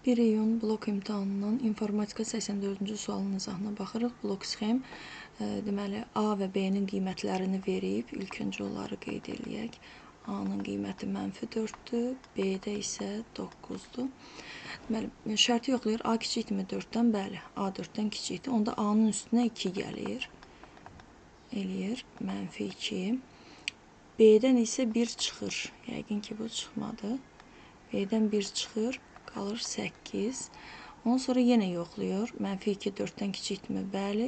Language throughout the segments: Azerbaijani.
1 iyun blok imtahanının informatika 84-cü sualının izahına baxırıq. Blok sxem, deməli A və B-nin qiymətlərini verib. İlk öncə onları qeyd eləyək. A-nın qiyməti mənfi 4-dür, B-də isə 9-dur. Deməli, şərti yoxlayır. A kiçikdirmi 4-dən? Bəli, A 4-dən kiçikdir. Onda A-nın üstünə 2 gəlir. Eləyir, mənfi 2. B-dən isə 1 çıxır. Yəqin ki, bu çıxmadı. B-dən 1 çıxır. Qalır 8. Ondan sonra yenə yoxlayır. Mənfi 2 4-dən kiçikdirmi? Bəli.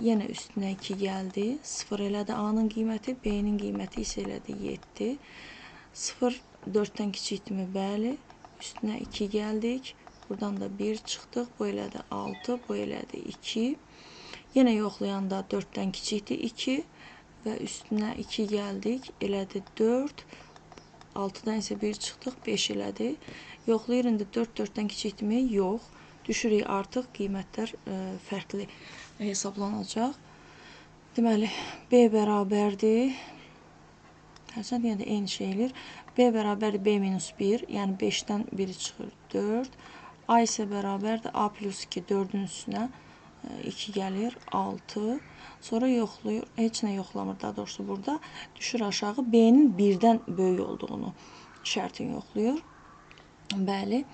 Yenə üstünə 2 gəldi. 0 elədi A-nın qiyməti. B-nin qiyməti isə elədi 7. 0 4-dən kiçikdirmi? Bəli. Üstünə 2 gəldik. Buradan da 1 çıxdıq. Bu elədi 6. Bu elədi 2. Yenə yoxlayanda 4-dən kiçikdir 2 və üstünə 2 gəldik. Elədi 4. 6-dan isə 1 çıxdıq, 5 elədi. Yoxlayır indi 4 4-dən kiçikdirmi? Yox. Düşürük artıq, qiymətlər fərqli hesablanacaq. Deməli, B bərabərdir. Hərçənd yenə də eyni şey eləyir. B bərabərdir B minus 1, yəni 5-dən 1 çıxır 4. A isə bərabərdir A plus 2, 4-ün üstünə 2 gəlir, 6. Sonra yoxlayır, heç nə yoxlamır daha doğrusu burada. Düşür aşağı, B-nin 1-dən böyük olduğunu şərtini yoxlayır. Bəli,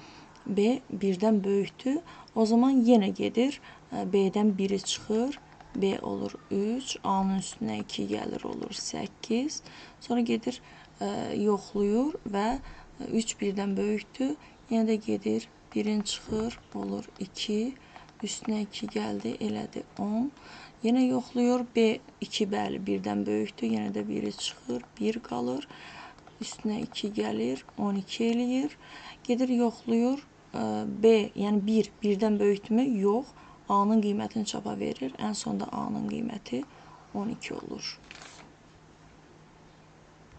B 1-dən böyükdür. O zaman yenə gedir, B-dən 1-i çıxır, B olur 3, A-nın üstünə 2 gəlir, olur 8. Sonra gedir, yoxlayır və 3 1-dən böyükdür. Yenə də gedir, 1-in çıxır, olur 2. Üstünə 2 gəldi, elədi 10. Yenə yoxlayır, B 2, bəli, 1-dən böyükdür. Yenə də 1-i çıxır, 1 qalır. Üstünə 2 gəlir, 12 eləyir. Gedir, yoxlayır, B, yəni 1, 1-dən böyükdürmü? Yox. A-nın qiymətini çapa verir. Ən sonda A-nın qiyməti 12 olur.